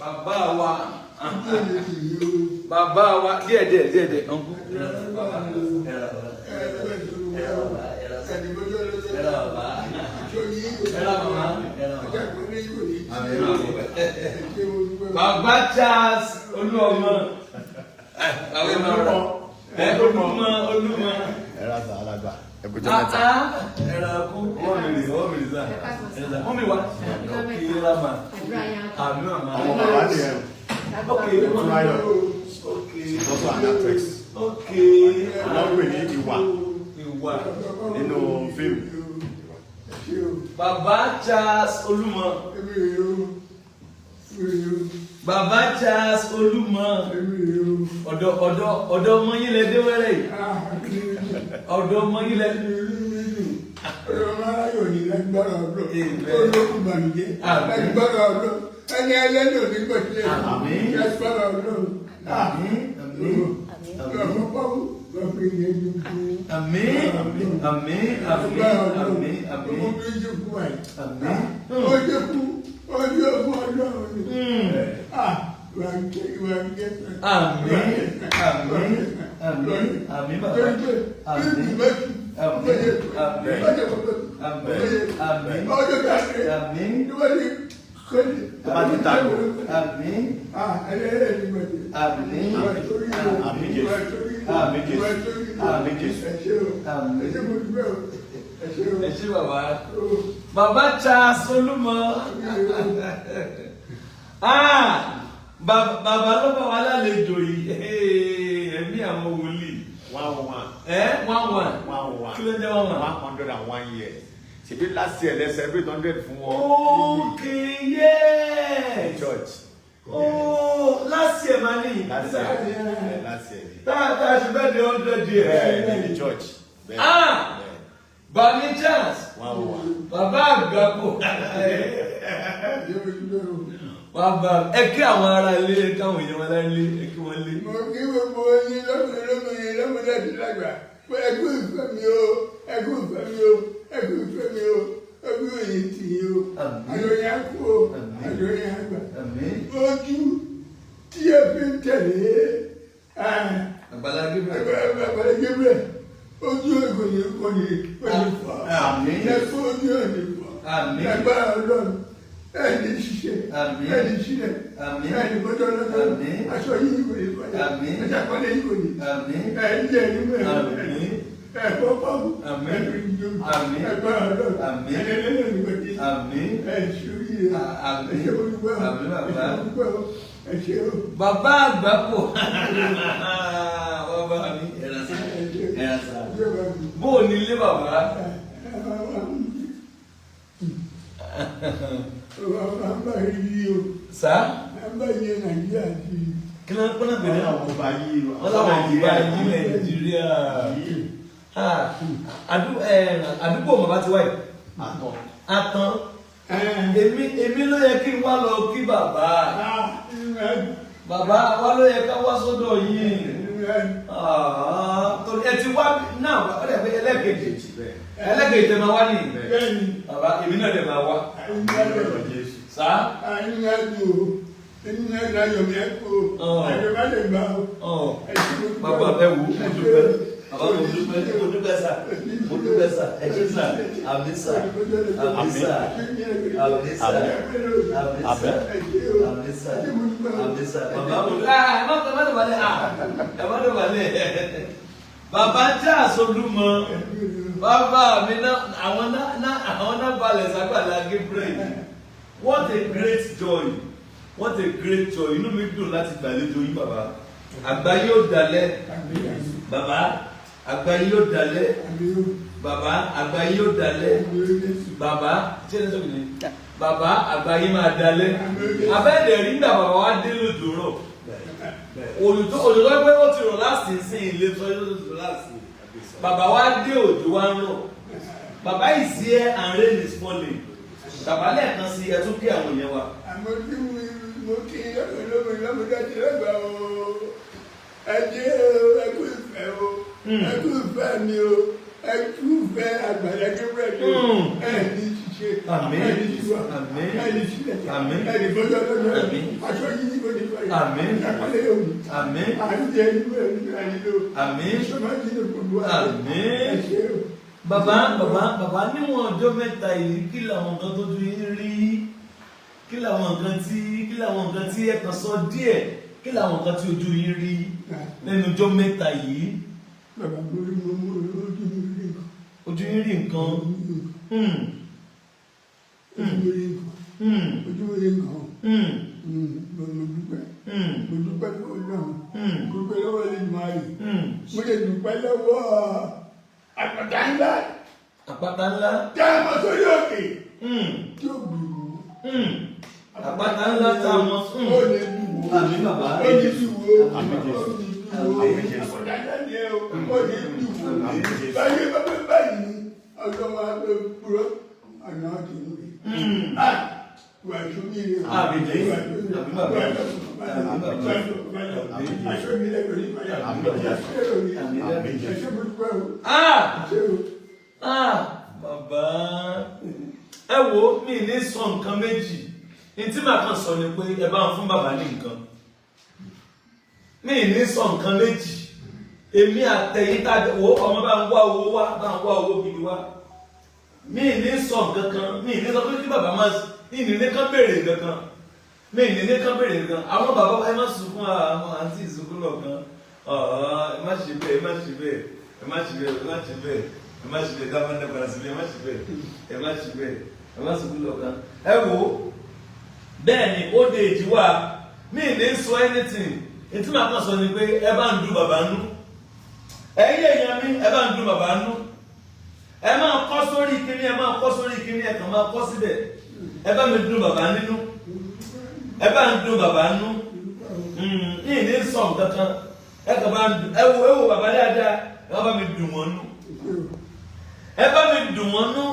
Bàbá wa, bàbá wa, díẹ̀ díẹ̀ díẹ̀ díẹ̀, uncle. Ẹ̀rọ bàbá. Ẹ̀rọ bàbá. Ẹ̀rọ bàbá. Ẹ̀rọ bàbá. Ẹ̀rọ bàbá. Bàbá Charles Olúọmọ. Àwọn èèyàn rẹ̀. Olúmọ, Olúmọ. Ẹ̀rọ àgbà alàgbà ẹ̀kújọ́ mẹ́ta. Ẹ̀rọ kú. Wọ́n mi rè, wọ́n mi rè sá. Ẹ̀rọ sá. Wọ́n mi wá. Kí ló mà? Àmì màmá. Ọmọ bàbá nìyẹn. Túnráyọ̀. She's also an actress. Wọ́n pè ní Ìwà Ìwà. nínú fíìmù. Bàbá Charles Olúmọ. Bàbá Charles Olúmọ. Ọ̀dọ̀ ọmọ yín lẹ dé wẹ́rẹ́ yìí. Ọ̀dọ̀ ọmọ yín lẹ. Ẹni ẹlẹ́ni ò ní gbọ̀dọ̀ Àmín. lágbára Ọlọ́run. Àmín. Àmín. Àmín. Àmín. Àmín. Àmín. Àmín. Àmín. Àmín. Àmín. Àmín. Àmín bàbá. Àmín. Àmín. Àmín. Àmín. Àmín. Àmín. Tó bá ti tàgò. Àmín. Àmín. Àmín Jésù. Àmín Jésù. Àmín Jésù. Àmín. Ẹ ṣé bàbá. Bàbá Charles Olúmọ. Ah! Bàbá ló bá wa lálejò yìí. Ẹ̀mí àwọn wòlíì. 101. Ẹ 11. 101. Kí ló ń jẹ́ 11? 101 years. Ṣèbí last year lẹ celebrate 100 fún wọn. Okay, yes. Church. Oh, last year ma ní. Last year. Last year ni. Tá a ṣe bẹ́ẹ̀ di 100 years. Bẹ́ẹ̀ ni, ní church. Bẹ́ẹ̀. Ah! Bẹ́ẹ̀. Bàmí Charles. 101. Bàbá àgbàpọ̀. Bàbá ẹ kí àwọn ará ilé, ẹ káwọn èèyàn wọn láyé, ẹ kí wọ́n lé. Mo kí gbogbo yín lọ́kùnrin, lóbìnrin, lọ́mọdé àti lágbà pé ẹ kú ìfẹ́ mi o, ẹ kú ìfẹ́ mi o, ẹ kú ìfẹ́ mi o, ẹ kú òye tì yín o. Àmín. Àjọ yẹn á kú o. Àmín. Àjọ yẹn á gbà. Àmín. Ojú tí ẹ fi ń tẹ̀lé Àgbàlá Gabriel. Àgbàlá Gabriel, ojú kò ní kò ní kò ní fọ́. Àmín. Ẹ kú ojú ò ní fọ́. Àmín. Agbára Ọlọ́run, ẹ ní ṣiṣẹ́. Àmín. Ẹ ní ṣílẹ̀. Àmín. Ẹ ní bọ́jọ́ lọ́jọ́. Àmín. Aṣọ yìí kò ní fàyà. Àmín. Ẹ̀ṣẹ̀ àkọlé yìí kò ní. Àmín. Ẹ ń jẹ inú ẹ̀. Àmín. Ẹ kọ́ pọ́ọ̀mù. Àmín. Ẹ fi ń jó. Àmín. Agbára Ọlọ́run. Àmín. Ẹ lẹ́lẹ́ ní gbẹ̀dẹ̀. Àmín. Ẹ ṣe oríire. Àmín. Ẹ ṣe olùgbọ́. Àmín bàbá. Ẹ ṣe olùgbọ́. Ẹ ṣe o. Bàbá àgbàpọ̀. Bàbá mi. Ẹ̀rọ sá. Ẹ̀rọ sá. Bó o ní ilé bàbá? Sá. Kí ló ń pọ́n náà Wọ́n pẹ̀lú? làwọn ọba yìí. Wọ́n láwọn ọba yìí Nàìjíríà. Ah, àdúgbò bàbá ti wáyé. Àtọ̀. Àtàn. Èmi ló yẹ kí n wá lọ kí bàbá. Bàbá wa ló yẹ ká wá sọ́dọ̀ yìí. Ah, torí ẹ ti wá náà, ó dẹ̀ pé ẹlẹ́ẹ̀kejì. Bẹ́ẹ̀. Ẹlẹ́ẹ̀kejì tẹ máa wá nìyí. Bẹ́ẹ̀ni. Bàbá, èmi náà dẹ̀ máa wá. Lórúkọ Jésù. Sá. Ọ̀. Bàbá, ẹ wò ó, mo dúpẹ́. Bàbá, mo dúpẹ́, mo dúpẹ́ sà. Mo dúpẹ́ sà. Ẹ ṣé sà. Àmín sà. Àmín sà. Àmín sà. Àmín sà. Àmín sà. Àmín sà. Bàbá, mo dúpẹ́. Ah, ẹ má ẹ má dọ̀bálẹ̀. Ah, ẹ má dọ̀bálẹ̀. Bàbá Charles Olúmọ. Bàbá mi náà, àwọn náà balẹ̀ ságbàlá Gabriel. What a great joy. What a great joy. Inú mi dùn láti gbàlejò yín, bàbá. Àgbà yóò dalẹ̀. Bàbá, àgbà yóò dalẹ̀. Bàbá, àgbà yóò dalẹ̀. Bàbá, ṣé ẹ sọ́kùnrin ni? Bàbá, àgbà yìí máa dalẹ̀. Abẹ́ẹ̀dẹ̀ rí nígbà bàbá wa dé lójó rọ̀. Òjò tó pé ó ti rọ̀ láti sí ilé sọ yóò tó rọ̀ láti. Bàbá wa dé, òjò wa ń rọ̀. Bàbá is here and rain is falling. Bàbá, lẹ́ẹ̀kan sí, ẹ tún kí àwọn èèyàn wa. Àmọ́ tí mo kí lọ́kùnrin, lọ́mọdé àti lágbà o, ẹ jẹ́ o, ẹ kú ìfẹ́ o, ẹ kú ìfẹ́ mi o, ẹ kú ìfẹ́ Àgbàlá Gabriel o. Ẹ ní ṣiṣẹ́. ṣiṣẹ́. Àmín. Ẹni ṣíwá. Àmín. Ẹni ṣílẹ̀. Àmín. Ẹni bọ́jọ́ lọ́jọ́. Àmín. Aṣọ yìí kò ní fàyè. Àmín. Àpálẹ̀ yóò mú. Àmín. Àti ẹni bẹ́ẹ̀ ni ẹni ló. Àmín. Ìṣọ́nà jí ló gbogbo wa. Àmín. Ẹ ṣé o. Bàbá, bàbá, bàbá, níwọ̀n ọjọ́ 3 yìí, kí làwọn nǹkan tó tún yín rí? Kí làwọn nǹkan tí ẹ kàn sọ díẹ̀? Kí làwọn nǹkan tí ojú yín rí lẹ́nu ọjọ́ 3 yìí? Bàbá, mo rí mo mo ojú mi rí nǹkan. Ojú yín rí nǹkan. Ojú mi rí nǹkan. Ojú mi rí nǹkan. Mo dúpẹ́. Mo dúpẹ́ lọ́wọ́ Ọlọ́run. Mo dúpẹ́ lọ́wọ́ Elédùmarè. Mo lè dúpẹ́ lọ́wọ́ àpáta ńlá. Àpáta ńlá. Tí a mọ sórí òkè. Tí ó bù ú. Àpáta ńlá tá a mọ. Ó lè bù ú. Àmín, bàbá. Ó lè bù ú. Àmín, Jésù. Ó lè bù ú. Àmín, Jésù. Àpáta ńlá ni ẹ o. Ó lè bù ú. Àmín, Jésù. Báyìí bá báyìí ọjọ́ wa ló kúrò ọ̀nà kìíní. Wà á tún yìí. Àmín, Jésù. Wà á tún yìí. Àmín, bàbá. Wà á tún yìí. Àmín, bàbá. Wà á tún yìí. Àmín, Jésù. Aṣọ mi lẹ́gbẹ̀ẹ́ nípa yà. Àmín, Jésù. Àmín, Àmín, Jésù. Ẹ ṣé, mo dúpẹ́ o. Ah! Ẹ ṣé o. Ah, bàbá, ẹ wo, mi ní sọ nǹkan méjì. Ní tí màá kàn sọ ni pé ẹ bá ń fún bàbá ní nǹkan. Mi ní sọ nǹkan méjì. Èmi àtẹ̀yìn tá a wo, ọmọ bá ń wá owó wá, bá ń wá owó gidi wá. Mi ní sọ nǹkan kan. Mi ní sọ pé kí bàbá máa ní ní kán béèrè nǹkan kan. Mi ní ní kán béèrè nǹkan. Àwọn bàbá wa, ẹ má sunkún. Àwọn àǹtí ìsunkún lọ̀kan. Ẹ má ṣe bẹ́ẹ̀, ẹ má ṣe bẹ́ẹ̀, ẹ má ṣe bẹ́ẹ̀, ẹ má ṣe bẹ́ẹ̀, ẹ má ṣe bẹ́ẹ̀. Ká má dẹ́ padà síbẹ̀. Ẹ má ṣe bẹ́ẹ̀, ẹ má ṣe bẹ́ẹ̀, ẹ má sunkún lọ̀kan. Ẹ wo, bẹ́ẹ̀ ni ó de èjì wá. Mi ní sọ anything. Ètí màá kàn sọ ni pé ẹ bá ń dun bàbá nú. Ẹ̀yin èèyàn mi, ẹ bá ń dun bàbá nú. Ẹ máa kọ́ sórí kíní, ẹ máa kọ́ sórí kíní, ẹ kàn máa kọ́ síbẹ̀. Ẹ bá mi dun bàbá nínú, ẹ bá ń dun bàbá nú. Ní ní sọ nǹkan kan. Ẹ kàn bá ń dun. Ẹ wo, ẹ wo bàbá dáadáa. Ẹ bá mi dùn wọ́n nú, ẹ bá mi dùn wọ́n nú,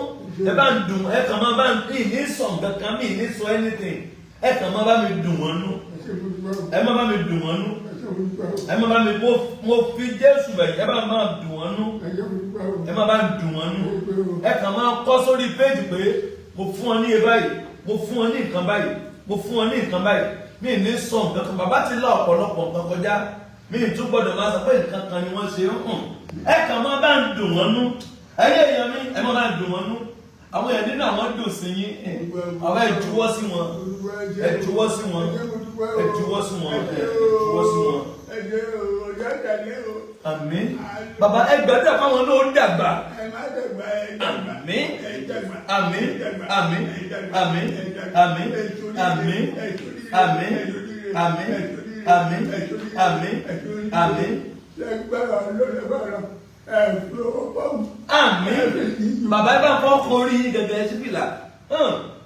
ẹ bá ń dùn. Ẹ kàn máa bá ń ní ní sọ nǹkan kan. Mi ní sọ anything. Ẹ kàn máa bá mi dùn wọ́n nú. Ẹ ṣé, mo dúpẹ́ o. Ẹ má bá mi dùn wọ́n nú. Ẹ ṣé, mo dúpẹ́ o. Ẹ má bá mi, mo fi Jésù bẹ̀, ẹ bá máa dùn wọ́n nú. Ẹ ṣé, mo dúpẹ́ o. Ẹ má bá dùn wọ́n nú. Ẹ kàn máa kọ́ sórí péjì pé mo fún ọ ní iye báyìí, mo fún ọ ní nǹkan báyìí, mo fún ọ ní nǹkan báyìí. Mi ní sọ nǹkan kan. Bàbá ti lá ọ̀pọ̀lọpọ̀ nǹkan kọjá. Mi ì tún gbọ́dọ̀ máa sọ pé nǹkan kan ni wọ́n ṣe ń hàn. Ẹ kàn máa bá ń dùn wọ́n nú. Ẹyẹ èèyàn mi, ẹ máa bá ń dùn wọ́n nú. Àwọn èèyàn nínú àwọn dùn sí yín. Àwọn, ẹ juwọ́ sí wọn, ẹ juwọ́ sí wọn, ẹ juwọ́ sí wọn, ẹ juwọ́ sí wọn. Ẹ ṣé o, ọjọ́ ìdálẹ́ o. Àmín, bàbá. Ẹ gbàdúrà fáwọn náà ó dàgbà. Ẹ má dàgbà, ẹ dàgbà. Àmín. Ẹ dàgbà. Àmín. Ẹ dàgbà. Àmín. Ẹ dàgbà. Àmín. Ẹ dàgbà. Àmín. Ẹ ṣoríire. Àmín. Ẹ ṣoríire. Àmín. Ẹ ṣoríire. Àmín. Ẹ ṣoríire. Àmín. Ẹ ṣoríire. Àmín. Ẹ ṣoríire. Àmín. Lágbára Ọlọ́run, lágbára ẹ fọwọ́ pọ̀. Àmín, bàbá. Ẹ bá ń fọwọ́ kan orí yín gẹ́gẹ́ sí fìlà.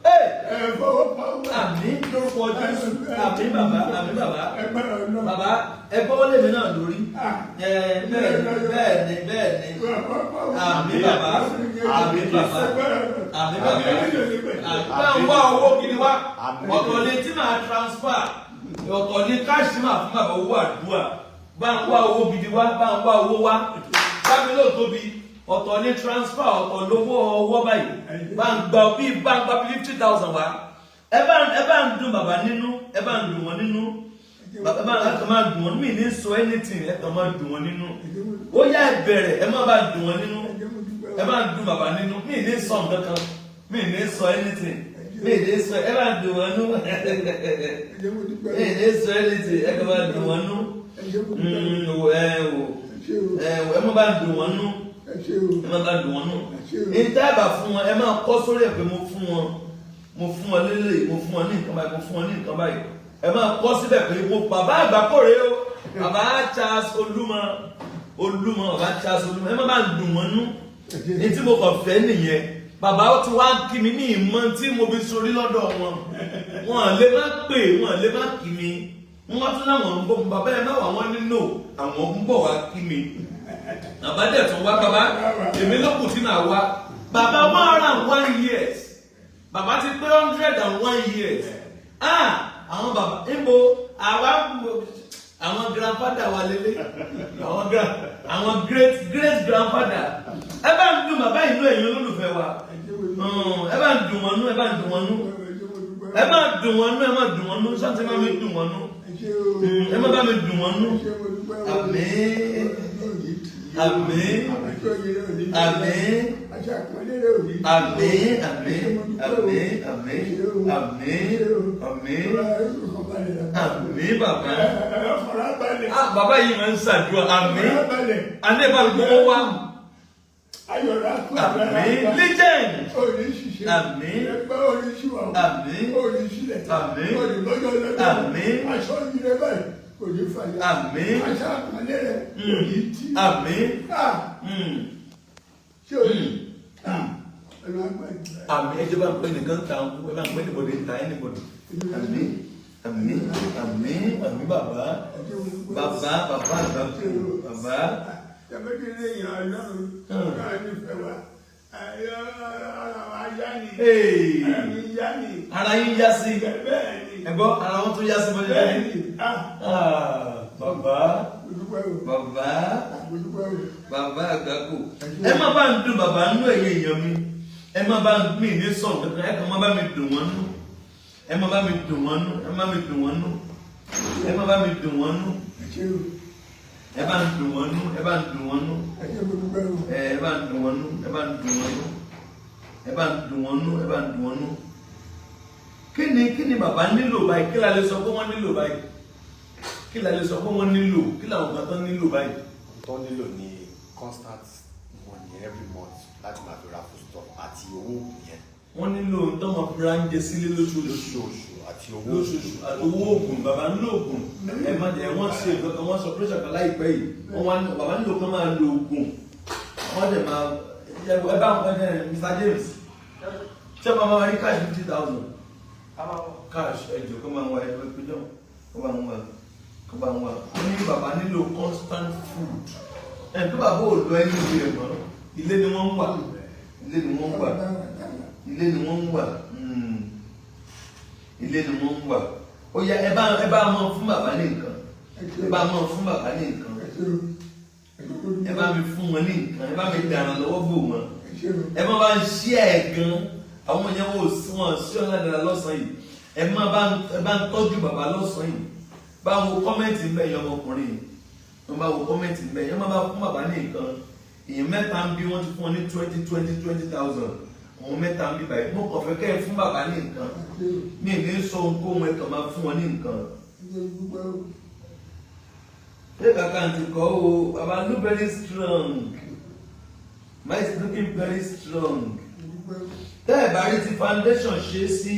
Ẹ fọwọ́ pọ̀. Àmín lórúkọ Jésù. Àmín, bàbá. Àmín, bàbá. Lágbára Ọlọ́run. Bàbá, ẹ gbọ́wọ́ lèmi náà lórí. Ẹ bẹ́ẹ̀ ni, bẹ́ẹ̀ ni, bẹ́ẹ̀ ni. Àmín, bàbá. Àmín, bàbá. Àmín, bàbá. Àmín. Bá ń wá owó gidi wá. Ọ̀tọ̀ ni tí màá transfer, ọ̀tọ̀ ni cash máa fún bàbá, owó àdúrà. Bá ń wá owó gidi wá, bá ń wá owó wá. Bámi lóò tóbi. Ọ̀tọ̀ ni transfer, ọ̀tọ̀ lówó ọwọ́ báyìí. Bá ń gba bí, bá ń gba 50,000 wá. Ẹ bá ń dùn bàbá nínú, ẹ bá ń dùn wọ́n nínú. Bàbá bá ẹ kàn máa dùn wọ́n. Mí ní sọ anything. Ẹ kàn máa dùn wọ́n nínú. Ó yá, ẹ bẹ̀rẹ̀. Ẹ má bá dùn wọ́n nínú, ẹ bá ń dùn bàbá nínú. Mí ní sọ nǹkan kan. Mí ní sọ anything. Mí ní sọ. Ẹ bá dùn wọ́n nú. Mí ní sọ anything. Ẹ kàn máa dùn wọ́n nú. Ẹ wò, ẹ wò, ẹ má bá dùn wọ́n nú. Ẹ má bá dùn wọ́n nú. Ní tábà fún wọn, ẹ máa kọ́ sórí ẹ̀ pé mo fún wọn, mo fún wọn lélẹ̀, mo fún wọn ní nǹkan báyìí, mo fún wọn ní nǹkan báyìí. Ẹ máa kọ́ síbẹ̀ pé mo bàbá àgbákòrè o, bàbá Charles Olúmọ, Olúmọ, bàbá Charles Olúmọ. Ẹ má bá dùn wọ́n nú. Ní tí mo kàn fẹ́ nìyẹn. Bàbá ó ti wá kí mi ní ìmọ̀ tí mo fi sórí lọ́dọ̀ wọn. Wọn lè má pè, wọn lè má kí mi. Wọn tún láwọn ń bọ̀. Bàbá, ẹ má wà. Wọ́n nínú àwọn ń bọ̀ wá kí mi. Bàbá dẹ̀ tún wá. Bàbá, èmi ló kù tí màá wá. Bàbá, 101 years. Bàbá ti pé 101 years. Ah, àwọn bàbá níbo? Àwa, àwọn grandfather wa lélẹ̀, àwọn great great grandfather. Ẹ bá ń dùn bàbá inú, ẹ̀yin olólùfẹ́ wa. Ẹ bá ń dùn wọ́n nú, ẹ bá ń dùn wọ́n nú. Ẹ má dùn wọ́n nú, ẹ má dùn wọ́n nú, ṣáà tí má mi dùn wọ́n nú. Ẹ má bá mi dùn wọ́n nú. Àmín. Àmín. Àmín. Àmín. Àmín. Àmín. Àmín. Àmín. Àmín. Àmín bàbá. Ah, bàbá yìí máa ń ṣàdúrà. Àmín. Àní ẹ̀ bá mi gbowó wá. Àmín. Legend. Àmín. Àmín. Àmín. Àmín. Àmín. Àmín. Àmín. Ẹ jẹ́ bá ń pẹ́ nìkan ta ẹ bá ń pẹ́ anybody ta anybody. Àmín. Àmín. Àmín. Àmín bàbá. Bàbá bàbá àgbà bàbá. Ara yín yá sí. Ẹ̀gbọ́n ara wọn tún yá sí bọ́lá yìí. Bàbá bàbá bàbá àgbákò. Ẹ má bá ń dùn bàbá nú ẹ̀yẹ èèyàn mi. Ẹ má bá mi ní sọ̀rọ̀ kankan. Ẹ kàn má bá mi dùn wọ́n nú. Ẹ má bá mi dùn wọ́n nú. Ẹ má mi dùn wọ́n nú. Ẹ má bá mi dùn wọ́n nú. Ẹ bá ń dùn wọ́n nú. Ẹ bá ń dùn wọ́n nú. Ẹ bá ń dùn wọ́n nú. Ẹ bá ń dùn wọ́n nú. Ẹ bá ń dùn wọ́n nú. Ẹ bá ń dùn wọ́n nú. Kí ni bàbá nílò báyìí? Kí la lè sọ pé wọ́n nílò báyìí? Kí la lè sọ pé wọ́n nílò? Kí làwọn kan tán nílò báyìí? Tó nílò ní constant money every month láti máa fi ra foodstuff àti owó oògùn yẹn. Wọ́n nílò tó máa fi ra oúnjẹ sílé lóṣooṣù. Àti owó lóṣooṣù àti owó oògùn. Bàbá nílò oògùn. Ẹ má jẹ́ wọ́n ṣe nǹkan kan, wọ́n sọ pressure kan láìpẹ́ yìí. Wọ́n wá ní bàbá nílò kan máa lo oògùn. Wọ́n dẹ̀ máa ẹ bá wọn ẹ Mr. James. Ṣé bàbá wa rí cash 50,000? Cash ẹjọ kọ́ máa ń wá ẹjọ́ ìpínlẹ̀ kọ́ máa ń wá kọ́ máa ń wá. Ó ní bàbá nílò constant food. Ẹ̀ tó bàbá ò lọ ẹni ìwé ẹ̀ mọ́. Ilé ni wọ́n ń wà. Ilé ni wọ́n ń wà. Ilé ni wọ́n ń wà. Ilé ni wọ́n ń wà. Ó yá ẹ bá mọ fún bàbá ní nǹkan. Ẹ bá mọ fún bàbá ní nǹkan. Ẹ bá mi fún wọn ní nǹkan. Ẹ bá mi dàrán lọ́wọ́ bò wọn. Ẹ má bá ń ṣí ẹ̀ gan. Àwọn yẹn wò sí wọn sí ọ̀nà dára lọ́sàn-án yìí. Ẹ má bá ń tọ́jú bàbá lọ́sàn-án yìí. Bá wo kọ́mẹ́ǹtì ń bẹ̀ yẹn ọmọkùnrin yìí. Wọ́n bá wo kọ́mẹ́ǹtì ń bẹ̀ yẹn. Má bá fún bàbá ní nǹkan. Èèyàn mẹ́ta ń bí wọ́n ti fún wọn ní 20,000. Àwọn mẹ́ta ń bí báyìí. Mo kàn fẹ́ kẹ́ ẹ fún bàbá ní nǹkan. Mi ì ní sọ ohunkóhun, ẹ kàn máa fún wọn ní nǹkan. Ṣé kàkà ń ti kọ́ o? Bàbá look very strong. My is looking very strong. Tẹ́ ẹ̀ bá rí ti foundation ṣe sí,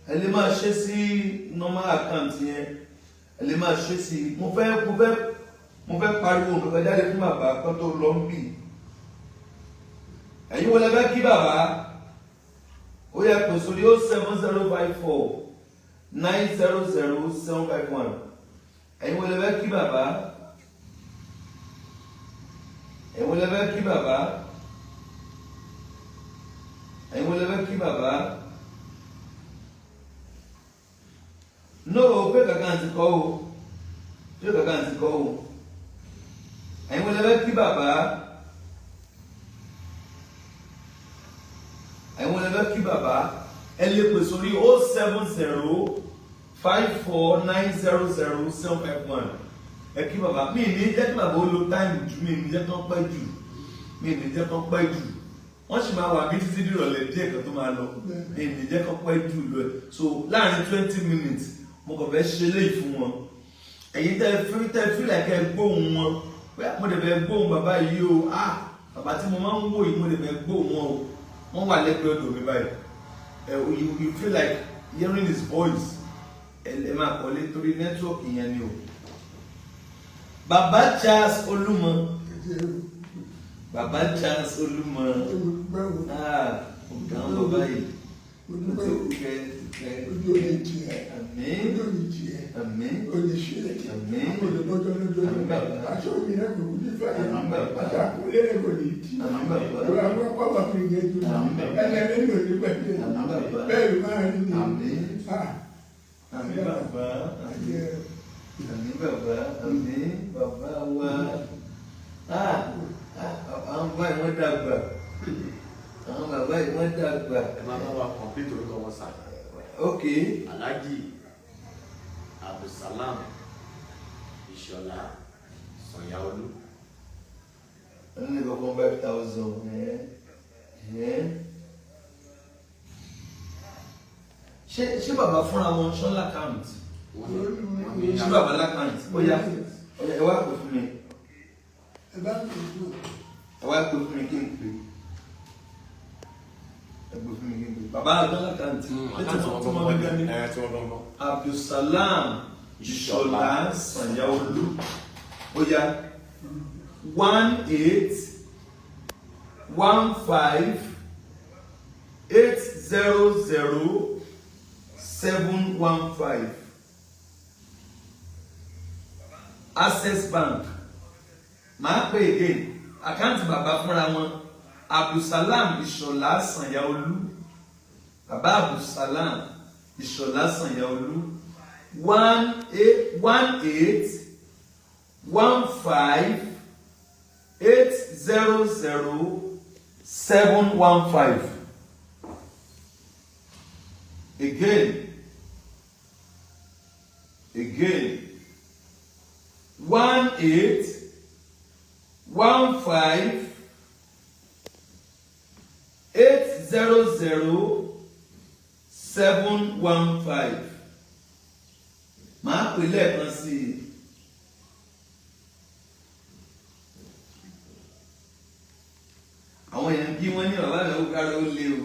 ẹ lè máa ṣe sí normal account yẹn, ẹ lè máa ṣe sí. Mo fẹ́ pariwo nǹkan kan jáde fún bàbá kan tó lọ ń bì. Ẹ̀yin wọlé fẹ́ kí bàbá? Ó yẹ kó sórí 07054 900 751. Ẹ̀yin wọlé fẹ́ kí bàbá? Ẹ̀yin wọlé fẹ́ kí bàbá? Ẹ̀yin wọlé fẹ́ kí bàbá? No, pé kankan ti kọ́ o. Pé kankan ti kọ́ o. Ẹ̀yin wọlé fẹ́ kí bàbá? Ẹ̀yin wọlé fẹ́ kí bàbá? Ẹ lè pè sórí 070 54 900 751. Ẹ kí bàbá. Mi ní jẹ́ kí bàbá ó lo táìmù jù, mi ní jẹ́ kán pẹ́ jù. Mi ní jẹ́ kán pẹ́ jù. Wọ́n sì máa wà bí títí dìrọ̀lẹ́ díẹ̀ kan tó máa lọ. Mi ní jẹ́ kán pẹ́ jù lọ. So láàrin 20 minutes mo kàn fẹ́ ṣe léyìí fún wọn. Ẹ̀yin tẹ́ feel like ẹ gbóhùn wọn. Mo dẹ̀ fẹ́ gbóhùn bàbá yìí o. Ah, bàbá tí mo máa ń wò yìí mo dẹ̀ fẹ́ gbóhùn wọn o. Wọ́n wà lẹ́gbẹ̀ẹ́ ọ̀dọ̀ mi báyìí. You feel like hearing his voice. Ẹ máa kọ́lé torí nẹ́tíwọ̀kì yẹn ni o. Bàbá Charles Olúmọ. Bàbá Charles Olúmọ. Ah, ọ̀gá ń lọ báyìí. Ó ti kẹ́ kẹ́. Àmín. Àmín. Àmín. Àmín bàbá. Àmín bàbá. Àmín bàbá. Àmín bàbá. Àmín bàbá. Àmín. Àmín bàbá. Àmín bàbá. Àmín bàbá wa. Ah, àwọn bàbá yìí wọ́n dàgbà. Àwọn bàbá yìí wọ́n Wọ́n dàgbà. Ẹ máa bá wa complete orúkọ wọn sà. Ok. Alhaji Abdulsalam Ìṣọ̀lá Sanyaolu. Wọ́n ní kankan 5,000. Ṣé bàbá fúnra wọn ṣọ́lá account? Ṣé bàbá l'account? Ó yá, ẹ wá pè fún mi. Ẹ bá ń pè fún mi. Ẹ wá pè fún mi kí n pè. Ẹ pè fún mi kí n pè. Bàbá àgbọn l'account. Àkáǹtì wọn gbọ́ngàn ni. Ẹ tí wọ́n gbọ́ngàn. Abdulsalam Ìṣọ̀lá Sanyaolu. Ó yá, 1 8 1 5 8 0 0 7 1 5. Access Bank. Màá pè again. Àkáǹtì bàbá fúnra wọn, Abdulsalam Ìṣọ̀lá Sanyaolu. Bàbá Abdulsalam Ìṣọ̀lá Sanyaolu, 1 8 1 8 1 5 8 0 0 7 1 5. Again, 1 8 1 5 8 0 0 7 1 5. Màá pè lẹ́ẹ̀kan sí i. Àwọn èèyàn bí wọ́n ní bàbá mi ó káró lé o,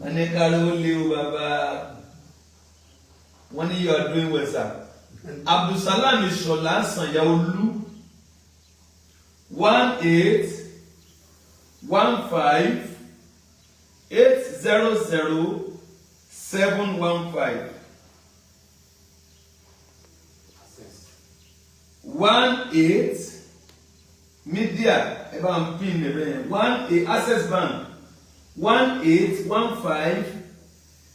wọ́n ní káró lé o bàbá, wọ́n ní you are doing well sir. Abdulsalam Ìṣọ̀lá Sanyaolu, 1 8 1 5 8 0 0 7 1 5. 1 8 media ẹ bá ń pín ní bẹ́ẹ̀ 1 8 Access Bank 1 8 1 5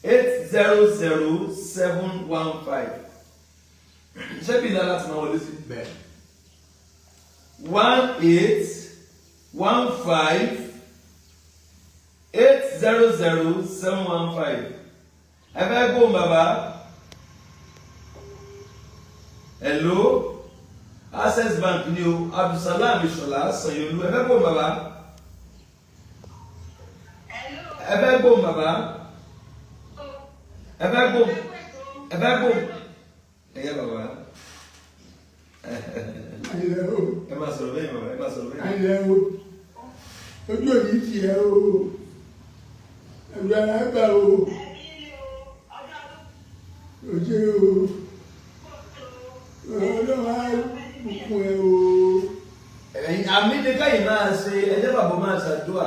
8 0 0 7 1 5. Ṣé bí ìlànà láti máa wọlé sí? Bẹ́ẹ̀. 1 8 1 5 8 0 0 7 1 5. Ẹ fẹ́ gbóhùn bàbá. Hello, Access Bank ni o, Abdulsalam Ìṣọ̀lá Sanyaolu. Ẹ fẹ́ gbóhùn bàbá. Ẹ fẹ́ gbóhùn bàbá. Ẹ fẹ́ gbóhùn. Ẹ fẹ́ gbóhùn. Ẹ yá bàbá. Àyẹ̀ o. Ẹ máa sọ̀rọ̀ bẹ́ẹ̀ bàbá, ẹ máa sọ̀rọ̀ bẹ́ẹ̀. Àyẹ̀ o. Ojú òní ti ẹ o. Ẹ̀rù ara gbà o. Òjé o. Ọlọ́run á bùkún ẹ o. Ẹ̀yin àmì ni káyìn máa ṣe, ẹ jẹ́ bàbá máa ṣàdúrà.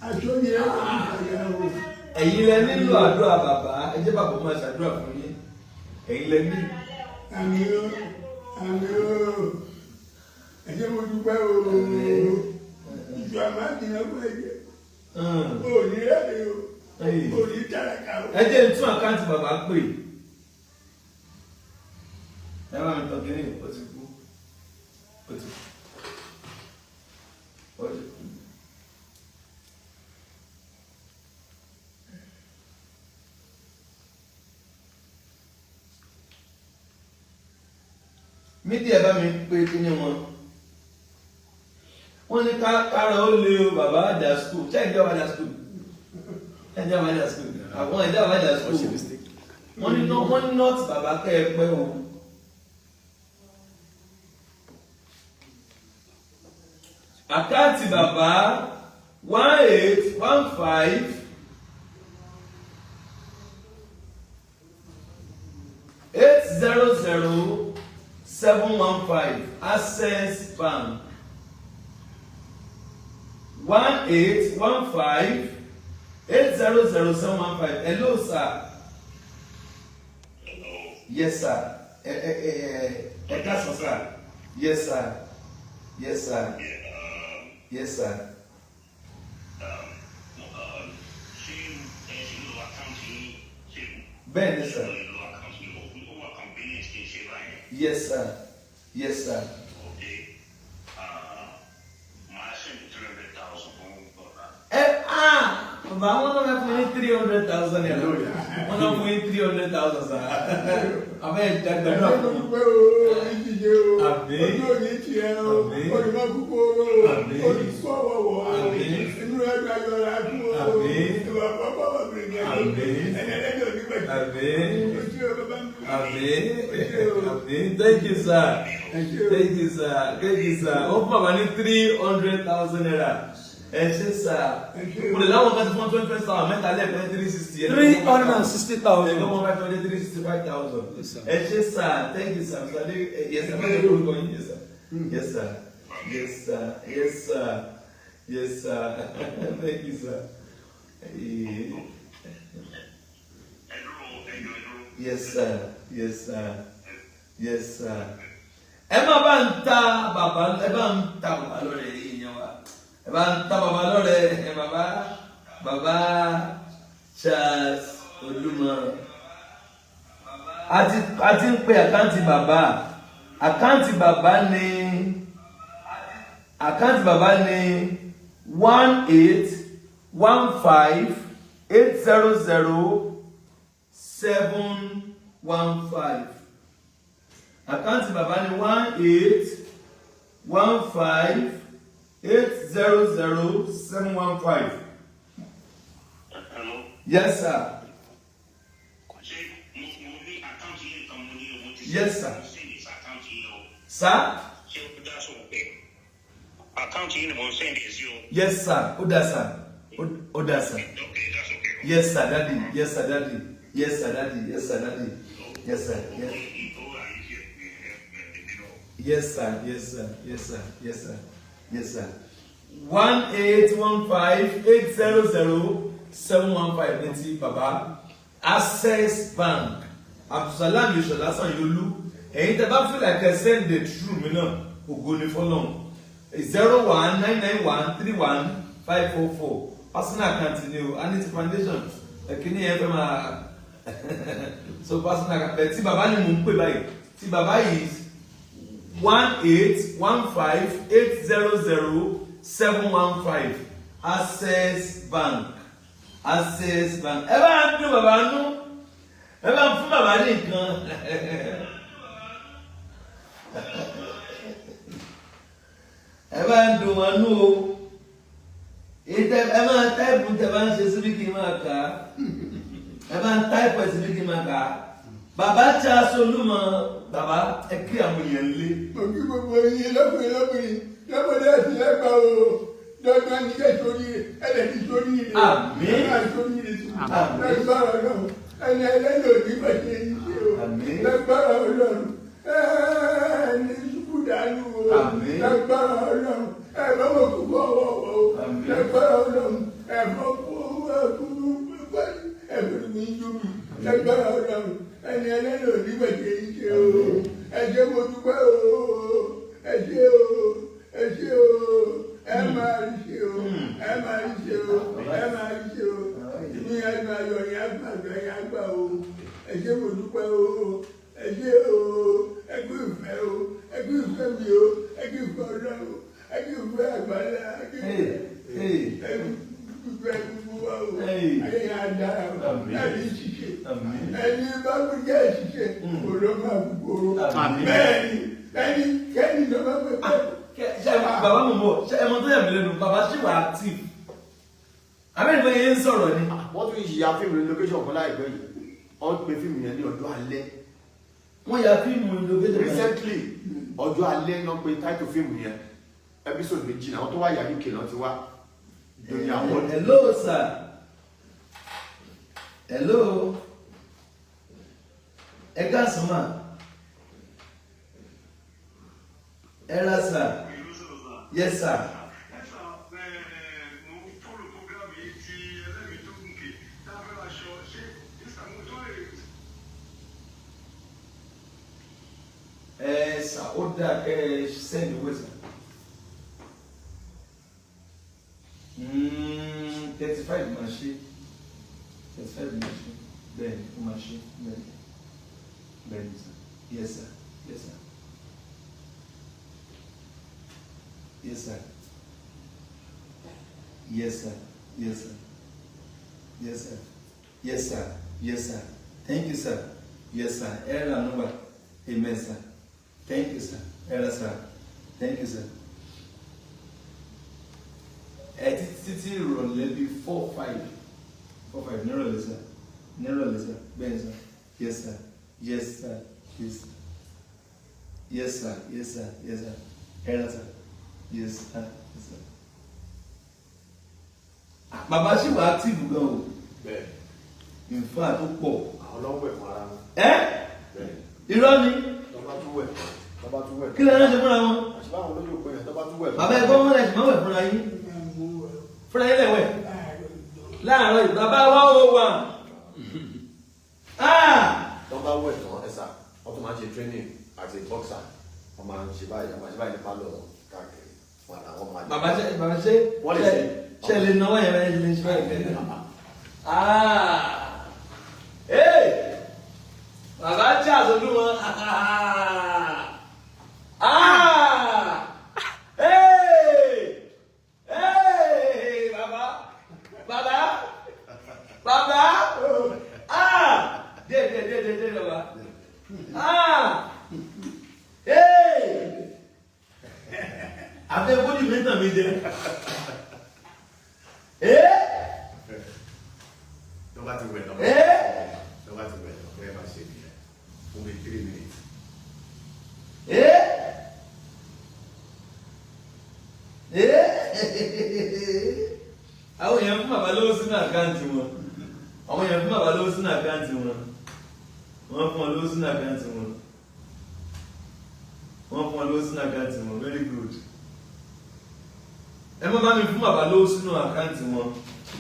Aṣọ yẹn kò ní ìfàyà o. Ẹ̀yin lẹ nílò àdúrà bàbá, ẹ jẹ́ bàbá máa ṣàdúrà fún yín. Ẹ̀yin lẹ ní. Àmì o, àmì o. Ẹ jẹ́ mo dúpẹ́ o. Ìjọ àmàdìyàn fún ẹ̀jẹ̀. Òní rẹ̀ o. Òní tàràkà o. Ẹ jẹ́ n tún àkáǹtì bàbá pè. Ẹ bá mi tọ́ kínní, ó ti kú. Ó ti kú. Ó ti kú. Mídíà bá mi pé kíní wọn. Wọ́n ní kára ó lé o bàbá àjà skul. Ṣé ìjọba àjà skul? Ṣé ìjọba àjà skul? Àwọn ìjọba àjà skul. Wọ́n ní not bàbá kẹ́ ẹ pẹ́ o. Àkáǹtì bàbá 1 8 1 5 8 0 0 7 1 5 Access Bank 1 8 1 5 8 0 0 7 1 5. Hello sir. Hello. Yes sir. Ẹ káàsán sir. Yes sir. Yes sir. Yeah, Yes sir. Ṣé ẹ ṣe lo àkáǹtì yín? Ṣé Bẹ́ẹ̀ ni sir. ṣe lo àkáǹtì yín? Ó wà convenient kí n ṣe báyìí. Yes sir. Yes sir. Okay. Màá send 300,000 fún bọ̀dá. Ẹ á Bàbá wọn náà fẹ́ fún yín 300,000 naira. Wọ́n náà fún yín 300,000 sir. Àbẹ́ ìdàgbàdúrà Ẹ fún mo mi. dúpẹ́ o, ní ṣíṣe o, Àmín. ojú òní tiẹ̀ o, Àmín. olùmọ̀ kúkú o, Àmín. olùkọ́ wọ̀wọ̀ o, Àmín. inú ẹgbẹ́ ayọ̀ra fún o, Àmín. ìwà pápá wà bìrì ní ẹgbẹ́, Àmín. ẹni ẹlẹ́dẹ̀ òní pẹ̀lú. Àmín. Ojú o bàbá mi. Àmín. Àmín. Thank you, sir. Ẹ ṣé o. Thank you, sir. Thank you, sir. Ó fún bàbá ní 300,000 naira. Ẹ ṣé sir. Mo lè láwọn kan tí wọ́n 20,000 mẹ́ta lẹ́ẹ̀kan 360. 360,000. Ẹ̀gbọ́n wọn 500 365,000. Yes, sir. Ẹ ṣé sir. Thank you, sir. Mr. Ade, yes, sir. Má jẹ́ kó orúkọ yín. Yes, sir. Yes, sir. Yes, sir. Yes, sir. Yes, sir. Thank you, sir. Ẹ dúró, ẹ jọ̀ọ́, ẹ dúró. Yes, sir. Yes, sir. Yes, sir. Ẹ má bá ń ta bàbá, ẹ bá ń ta bàbá lọ́rẹ̀ yìí yẹn wa. Ẹ bá ń ta bàbá lọ́rẹ̀ ẹ bàbá bàbá Charles Olúmọ. A ti ń pe account bàbá. Account bàbá ní account bàbá ní 1815800715. Account bàbá ní 1815800715. Hello. Yes, sir. Ṣé mo ní account yìí kan mo ní owó ti Yes, sir. mo send sí account yìí o. Sir? Ṣé o dá sọ pé account yìí ni mo ń send sí o? Yes, sir. Ó dá sir. Ó dá sir. Okay, that's okay. Yes, sir, daddy. Yes, sir, daddy. Yes, sir, daddy. Yes, sir, daddy. Yes, sir. Yes. Yes, sir. Yes, sir. Yes, sir. Yes, sir. Yes, sir. 1815800715 ní ti bàbá Access Bank, Abdulsalam Yoshola Sanyolu. Ẹ̀yin tẹ́ bá feel like ẹ send the true mi náà, ògo ni fọlọ́n, 0199131544, personal account ni o. Anity Foundation ẹ̀kíní yẹn fẹ́ máa so personal account bẹ́ẹ̀ tí bàbá ni mò ń pè báyìí. Tí bàbá yìí, 1815800715, Access Bank, Access Bank. Ẹ bá ń dún bàbá nú, ẹ bá ń fún bàbá ní nǹkan. Ẹ bá ń dùn wọn nú o. Ẹ máa type tẹ bá ń ṣe síbí kí n máa kà á. Ẹ bá ń type ẹ síbí kí n máa kà á. Bàbá Charles Olúmọ, bàbá, ẹ kí àwọn èèyàn lé. Mo kí gbogbo yín lọ́kùnrin lọ́kùnrin, lọ́mọdé àti lágbà o. Dandan ní kẹ́ sórí rẹ̀, ẹlẹ́ ti sórí rẹ̀. Àmín. Ẹ máa sórí rẹ̀ sí. Àmín. Lágbára Ọlọ́run, ẹni ẹlẹ́yìn òní bàjẹ́ yìí ṣe o. Àmín. Lágbára Ọlọ́run, ẹni ṣubú dànù o. Àmín. Lágbára Ọlọ́run, ẹ bá wọ kúkú ọwọ́ o. Àmín. Lágbára Ọlọ́run, ẹ fọ́ kú kú ẹ fọ́ mi jú mi. Lágbára Ọlọ́run, ẹni ẹlẹ́yìn òní bàjẹ́ yìí ṣe o. Ẹ ṣé, mo dúpẹ́ o. Ẹ ṣé o. Ẹ ṣé o. Ẹ máa rí ṣe o. Ẹ máa rí ṣe o. Ẹ máa rí ṣe o. Ní ẹnu ayọ̀ yẹn àgbàdo yẹn àgbà o. Ẹ ṣé, mo dúpẹ́ o. Ẹ ṣé o. Ẹ kú ìfẹ́ o. Ẹ kú ìfẹ́ mi o. Ẹ kú ìfẹ́ Ọlọ́run. Ẹ kú ìfẹ́ àgbàlá. Ẹ kú Hey, hey. ẹ kú ìfẹ́ gbogbo wa o. Hey. Ayé yẹn á dára o. Àmín. Ẹ ní ṣiṣẹ́. Àmín. Ẹni bá kú jẹ́ ṣiṣẹ́ kò ló máa gbòòrò. Àmín. Bẹ́ẹ̀ni, ẹni kẹ́ni ló máa gbé pẹ́. Ṣe bàbá mo mọ ṣe ẹ mọ tó yà mí lẹ́nu, bàbá ṣì wà active abẹ́rẹ́ ìfẹ́ yẹn ń sọ̀rọ̀ ni. Wọ́n tún yíya fíìmù location kan láìpẹ́ yìí. Wọ́n pe fíìmù yẹn ní Ọjọ́ Alẹ́. Wọ́n ya fíìmù location kan. Recently, Ọjọ́ Alẹ́ náà pe title fíìmù yẹn. Episode méjì náà, àwọn tó wá yà UK náà ti wá lórí àwọn. Hello, sir. Hello, ẹ káàsán mà, ẹ ra sir. Yes, sir. Mo ń follow program yìí ti ẹlẹ́mìí tó gùnkè tábìlì aṣọ ṣé ìsàmójọ́ èrè. Ẹ sà, ó dáa kẹ́ ẹ send owó sà. 35 máa ṣe, 35 máa ṣe. Bẹ́ẹ̀ ni, ó máa ṣe bẹ́ẹ̀. Bẹ́ẹ̀ ni sà. Yes, sir. Yes, sir. Yes, sir. Yes, sir. Yes, sir. Yes sir. Yes sir. Yes sir. Thank you sir. Yes sir. Ẹ rà nùgbà. Amen sir. Thank you sir. Ẹ rà sir. Thank you sir. Ẹ títí títí ìrọ̀lẹ́ bíi 4, 5, 4, 5 nírọ̀lẹ́ sir, nírọ̀lẹ́ sir, bẹ́ẹ̀ sir. Yes sir. Yes sir. Yes sir. Yes sir. Yes sir. Yes sir. Ẹ rà sir. Yes sir. Yes sir. Bàbá ṣì wà active gan o. Bẹ́ẹ̀. In fact, ó pọ̀. Àwọn ló ń wẹ̀ fún ara wọn. Ẹ́. Bẹ́ẹ̀. Irọ́ ni. Tọ́ba tún wẹ̀, tọ́ba tún wẹ̀. Kí lè ránṣẹ́ fúnra wọn? Àṣìbá àwọn olójú òpó yẹn, tọ́ba tún wẹ̀. Bàbá, ẹgbọ́n wọn lẹ̀sìn máa wẹ̀ fúnra yín. Fúnra yín lẹ̀wẹ̀ láàárọ̀ yìí, bàbá wa ó wà. Tọ́ba wẹ̀ tán ẹ̀sà, wọ́n tún máa ń ṣe training as a boxer. Wọ́n máa ń ṣe báyìí, wọ́n máa ṣe báyìí ní pálọ̀ wọn káàkiri. Wọn àtàwọn máa. Bàbá ṣe, bàbá ṣe. Wọ́n lè ṣe. Ṣe lè náwó yẹn bẹ́ẹ̀ lè ṣe báyìí bẹ́ẹ̀? Ah! Hey! Bàbá tí àṣojú wọn. Ah! Hey! Hey! Bàbá! Bàbá! Bàbá! Ah! Díẹ̀ díẹ̀ díẹ̀ díẹ̀ díẹ̀ bàbá. Ah! Hey! Àbẹ̀ bójú mi tàn mí jẹ. Hey! Tọ́ba ti wẹ̀ tán. Hey! Tọ́ba ti wẹ̀ tán, bẹ́ẹ̀ máa ṣe nìyẹn. Fún mi 3 minutes. Eh? Eh? Àwọn èèyàn fún bàbá lówó sínú account wọn. Àwọn èèyàn fún bàbá lówó sínú account wọn. Wọ́n fún wọn lówó sínú account wọn. Wọ́n fún wọn lówó sínú account wọn. Very good. Ẹ má bá mi fún bàbá lówó sínú account wọn.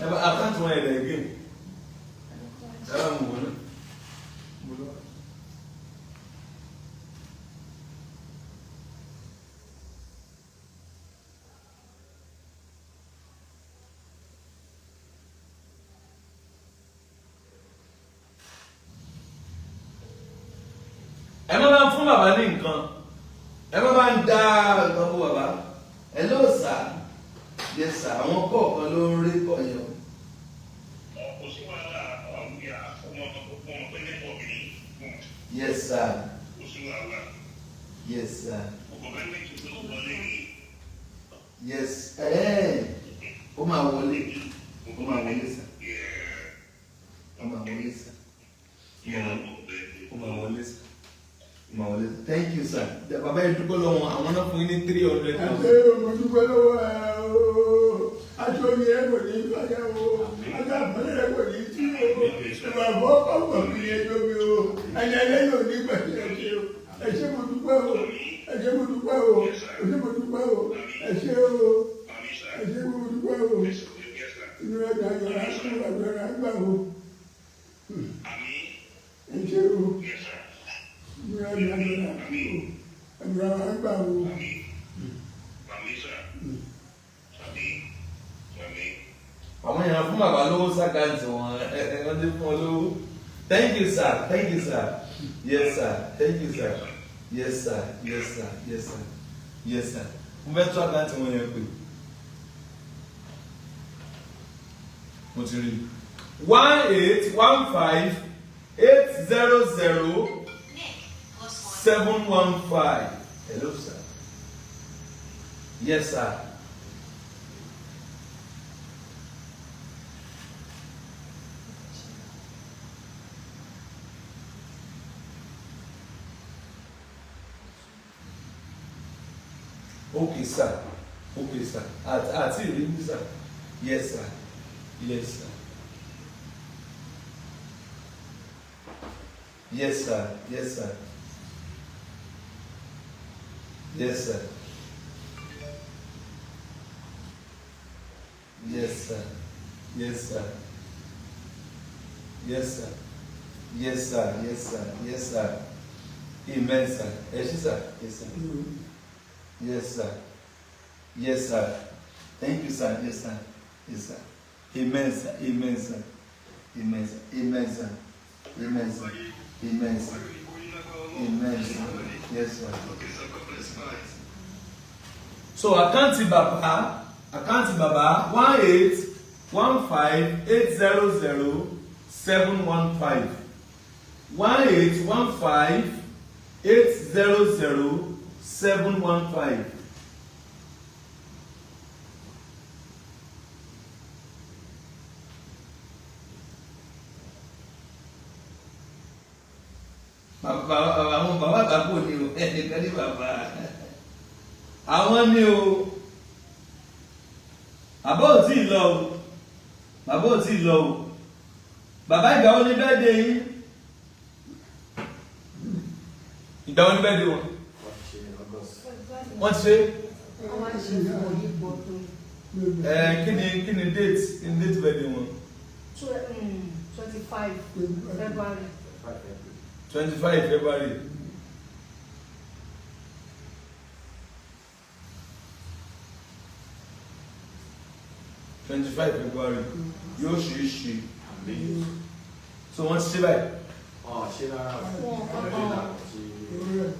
Ẹ bá account wọn ẹ̀dẹ̀ again. Ẹ bá mi wò náà. Mo lọ. Ẹ má bá ń fún bàbá ní nǹkan, ẹ má bá ń dá nǹkan fún bàbá. Hello sir. Yes sir. Àwọn kọ̀ọ̀kan ló ń rí kọ̀yàn. Kò sí wàhálà ọ̀gbìn ọmọ ọmọ pé network ni. Yes sir. Kò sí wàhálà. Yes sir. Ọkọ̀ bá ní kí ló wọlé ní. Yes, ẹ ó máa wọlé, ó máa wọlé sir, ó máa wọlé sir, ó máa wọlé sir, ó máa wọlé sir. Thank you sir. Bàbá yẹn dúpẹ́ lọ́wọ́ àwọn náà fún yín ní 300,000. Àti mo dúpẹ́ lọ́wọ́ ẹ o, aṣọ mi ẹ kò ní fàyà o, aṣọ àpọ́nlé rẹ kò ní tú o, ìwà fọ́pọ̀ mi ẹ tó mi o, ẹni ẹlẹ́yìn ò ní gbẹ̀sẹ̀. Ẹ ṣé o, ẹ ṣé, mo dúpẹ́ o, ẹ ṣé, mo dúpẹ́ o, ẹ ṣé, mo dúpẹ́ o, ẹ ṣé o, ẹ ṣé, mo dúpẹ́ o, inú ẹ̀ gbà yọrọ àgbà àgbà o, ẹ ṣé o, inú ẹ̀ gbà yọrọ àgbà àgbà o. Àwọn èèyàn fún bàbá lówó s'account wọn, wọ́n ti fún ọ lówó. Thank you sir. Thank you sir. Yes sir. Thank you sir. Yes sir. Yes sir. Yes sir. Yes sir. Mo fẹ́ tún account wọn yẹn pè. Mo ti rí 1815800715. Hello sir. Yes sir. Okay sir. Okay sir. Àti ìrírí sir. Yes sir. Yes sir. Yes sir. Yes sir. Yes sir. Yes sir. Yes sir. Yes sir. Yes sir. Yes sir. Yes sir. Amen sir. Ẹ ṣé sir. Yes sir. Yes sir. Yes sir. Thank you sir. Yes sir. Yes sir. Amen sir. Amen sir. Amen sir. Amen sir. Amen sir. Amen sir. Amen sir. Yes sir. So account bàbá, account bàbá, 18 15 800 715. 1815 800 715. Bàbá, àwọn bàbá àgbàpọ̀ ni o, ẹnìkan ní bàbá àwọn ni o. Bàbá ò tí ì lọ o, bàbá ò tí ì lọ o. Bàbá, ìgbà wo ni birthday yín? Ìgbà wo ni birthday wọn? Wọ́n ti ṣe ní August. Wọ́n ti ṣe. Wọ́n máa ń ṣe fún òyìnbó tó Ẹ kí ni date, kí ni date birthday wọn? 25 February. 5 February. 25 February. 25 February yóò ṣe é ṣe. So wọ́n ti ṣe báyìí? Ọ̀ ṣe rárá o. Wọ́n Ọdún náà ti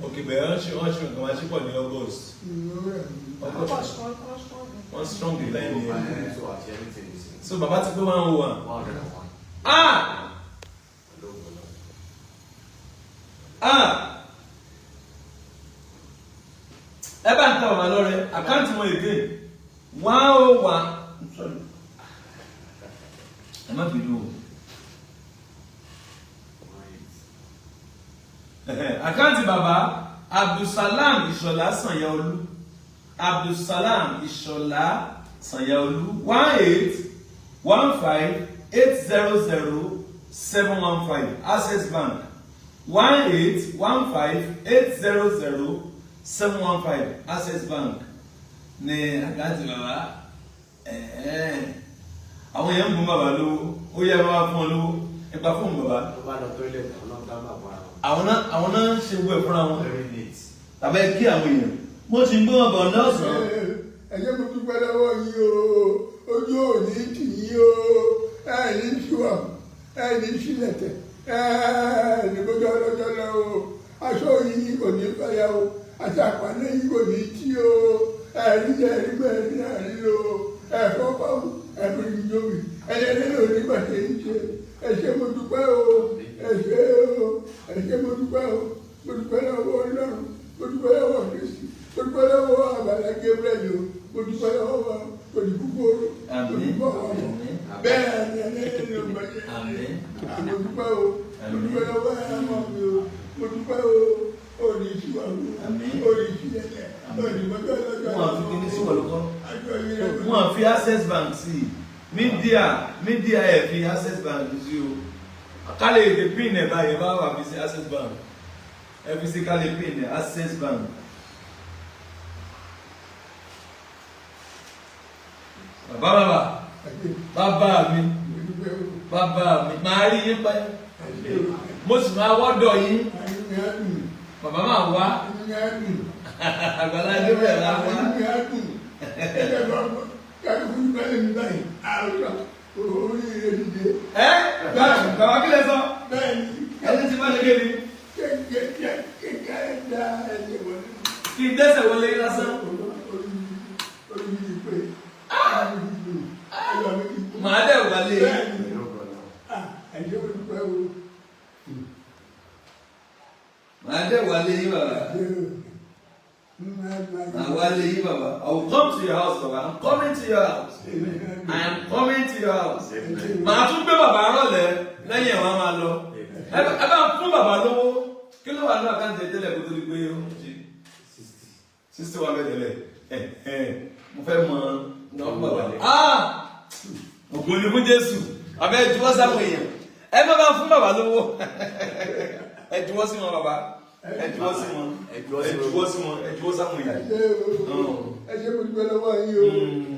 Ok, bẹ̀rẹ̀ wọ́n ṣe nǹkan máa ṣe pọ̀ ní August. August. Wọ́n strong the time yẹn. So àti everything is in So bàbá ti pé 101. 101. Ah. Pẹ̀lú ògbọ́n náà. Ah, ẹ bá ń ta bàbá lọ́rẹ. Account wọn again, 101, sorry, ẹ má bínú o. Account bàbá Abdulsalam Ìṣọ̀lá Sànyàolú, Abdulsalam Ìṣọ̀lá Sànyàolú, 1815 800 715, Access Bank, 1815 800 715, Access Bank ní account bàbá. Àwọn èèyàn ń bùn bàbá lówó. Ó yẹ bàbá fún ọ lówó, ẹ gba fóònù bàbá. Tó bá lọ toilet, àwọn náà dábàá bọ́ra wọn. Àwọn náà ń ṣe owó ẹ̀ fúnra wọn. Very neat. Tàbí ẹ kí àwọn èèyàn, mo ti ń gbọ́ ọ̀bọ̀ lọ́sàn-án. Ẹ ṣé, mo dúpẹ́ lọ́wọ́ yín o. Ojú òní tì yín o. Ẹ ní ṣùwà, ẹ ní ṣílẹ̀tẹ̀, ẹ ní bójú ọlọ́jọ́ lọ o. Aṣọ yìí kò ní fàya o, àti àpàlẹ́ yìí kò ní tí o. Ẹ ní jẹ́, ẹ ní gbẹ́, ẹ ní àrí o. Ẹ fọ́pọ́, ẹ fi ní jóbi, ẹ ní ẹlẹ́lẹ́ òní gbàgbé ń ṣe. Ẹ ṣé, mo dúpẹ́ o. Ẹ ṣé o, ẹ ṣé, mo dúpẹ́ o. Mo dúpẹ́ lọ́wọ́ Ọlọ́run, mo dúpẹ́ lọ́wọ́ Kristi, mo dúpẹ́ lọ́wọ́ Àgbàlá Gabriel o. Mo dúpẹ́ lọ́wọ́ olùkúkúrú. Àmín. Olùkọ́ bẹ́ẹ̀ ni ẹlẹ́yìn ló ń bẹ̀rẹ̀. Àmín. Mo dúpẹ́ o, mo dúpẹ́ lọ́wọ́ ẹ̀rọ mi o. Mo dúpẹ́ o. Òní ìṣúwà o. Àmín. Òní ìṣílẹ̀lẹ̀, òní mọ́jọ́ lọ́jọ́. Wọn àfi kíní sí wọ̀lúkọ́. Àjọ yìí rẹ̀. Wọn fi Access Bank sí media, ẹ fi Access Bank sí o. Kálẹ̀ èdè pin ẹ̀ báyìí, ẹ bá wà fi sí Access Bank, ẹ fi sí kálẹ̀ pin ẹ̀ Access Bank. Bàbá, bàbá, bàbá mi, Mo dúpẹ́ o. Bàbá mi, máa rí yín pẹ́. Ẹ ṣé o. Mo sì máa wọ́dọ̀ yín. Inú mi á dùn. Bàbá máa wá. Inú mi á dùn. Àgbàlá Gabriel á wá. Inú mi á dùn. Ẹgbẹ́ bá kàkó fún mi báyìí mi báyìí àrùn oríire dìde. Ẹ bàbá, kí lẹ sọ? Bẹ́ẹ̀ ni. Ẹni tí wọ́n ṣe kéde. Kékeré kékeré dá ẹsẹ̀ wọlé. Kí n dẹ́sẹ̀ wọlé lásán. Orí mi pé ayọ̀ mi ti kú. Màá dẹ̀ wọlé. Bẹ́ẹ̀ ni. Pẹ̀lú ògbọ́n náà. Ẹ ṣé, mo dúpẹ́ o. Màá dẹ̀ wọlé yín, bàbá. Màá wálé yín, bàbá. I will come to your house, bàbá. I'm coming to your house. I am coming to your house. Màá tún gbé bàbá rọ̀lẹ́ lẹ́yìn ẹ̀, wọ́n á máa lọ. Ẹ bá ń fún bàbá lówó. Kí ló wà ní account ẹ̀ tẹ́lẹ̀ kó tó di pé ó ń ṣe? 60 wà bẹ́ẹ̀ tẹ́lẹ̀. Ẹ ẹ, mo fẹ́ mọ nọ́mbà bàbá. Ah, ògo ni fún Jésù. Àbẹ́ ẹ juwọ́ sáwọn èèyàn. Ẹ má bá fún bàbá lówó. Ẹ juwọ́ sí wọn, bàbá. Ẹ juwọ́ sí wọn. Ẹ juwọ́ sí Ẹ wọn. juwọ́ sí wọn. Ẹ juwọ́ sáwọn èèyàn. Ẹ ṣé, mo dúpẹ́ lọ́wọ́ yín o.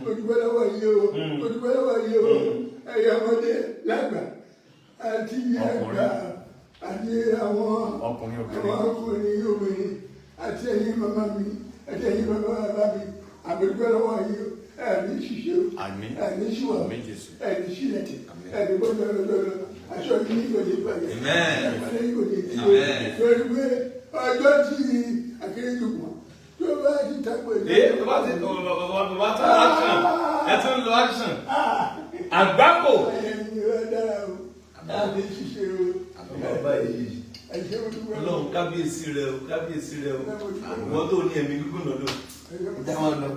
Mo dúpẹ́ lọ́wọ́ yín o. Mo dúpẹ́ lọ́wọ́ yín o. Ẹ̀yin ọmọdé lágbà àti àgbà àti àwọn Ọkùnrin, obìnrin. àwọn ọkùnrin, obìnrin, àti ẹ̀yin màmá mi àti ẹ̀yin bàbá bàbá mi, àmọ̀dúpẹ́ lọ́wọ́ yín o. Ẹ̀ní ṣiṣẹ́ o. Àmín. Ẹ̀ní ṣùwà. Àmín, Jésù. Ẹ̀ní ṣílẹ̀tì. Àmín. Ẹ̀ní gbọ́dọ̀ lọ́dọ̀ aṣọ yìí kò ní bàjẹ́. Amen. Àpàdé yìí kò ní tí o. Amen. Lórí pé ọjọ́ tí akérédùkọ̀ tó bá ti tako èdè. Ee, bàbá ti bàbá tún action. Ẹ tún lo action. Àgbákò. Ayé mi wá dára o. Àmì ṣíṣe o. Bàbá yìí. Ẹ ṣé, mo dúpẹ́. Ọlọ́run, kábíyèsí rẹ o, kábíyèsí rẹ o. Ìwọ tó ní ẹ̀mí gígùn lọ́dọ̀. Ẹ ṣé, mo Dá wọn lọ.